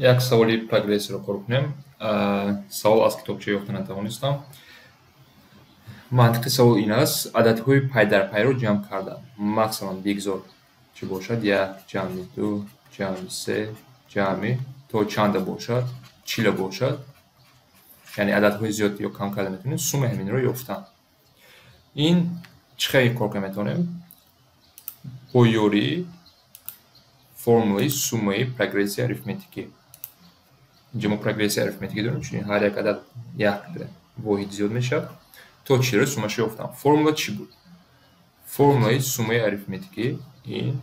Як саволи прогрессияро кор кунем. Савол аз китобча ёфта натавонистам. Мантиқи савол ин аст: ададҳои пайдарпайро ҷамъ кардан. Масалан, бигзор чӣ бошад? Як ҷамъи ду, ҷамъи се, ҷамъи то чанда бошад? 40 бошад. Яъне ададҳои зиёд ё кам карда метавонем, суммаи ҳаминро ёфтан. Ин чӣ хел кор карда метавонем? Бо ёрии формулаи суммаи прогрессияи арифметикӣ. Инҷо мо прогрессияи арифметикӣ дорем, чунин ҳар як адад як воҳид зиёд мешавад. То 40-ро суммаашро ёфтам. Формула чӣ буд? Формулаи суммаи арифметикӣ ин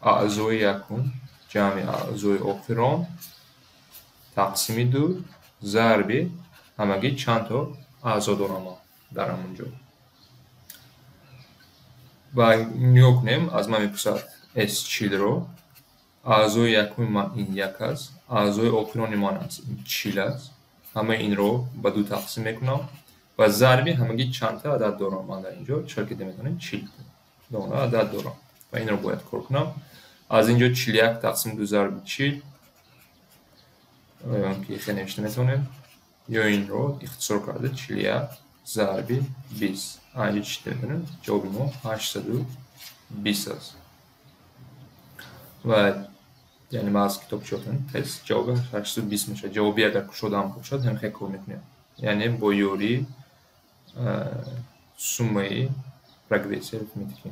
аъзои якум ҷамъи аъзои охирон тақсими ду зарби ҳамагӣ чанд то аъзо дорам ман дар ҳамон ҷо. Ва нигоҳ кунем, аз ман мепурсад S 40-ро. Аъзои якуми ман ин як аст, аъзои охирони ман аст ин 40 аст. Ҳамаи инро ба ду тақсим мекунам ва зарби ҳамагӣ чандта адад дорам ман дар инҷо, чӣ ки метавонем 40 дона адад дорам ва инро бояд кор кунам. Аз инҷо 41 тақсим ду зарби 40 ки хеле навишта метавонем, ё инро ихтисор карда 41 зарби 20. Инҷо чӣ метавонем? Ҷавоби мо 820 аст. Ва яъне ман аз китобча ёфтам тест ҷавоби 820 мешавад. Ҷавоби агар кушодаам бошад, ҳам хел кор мекунем. Яъне бо ёрии суммаи прогрессияи арифметикӣ.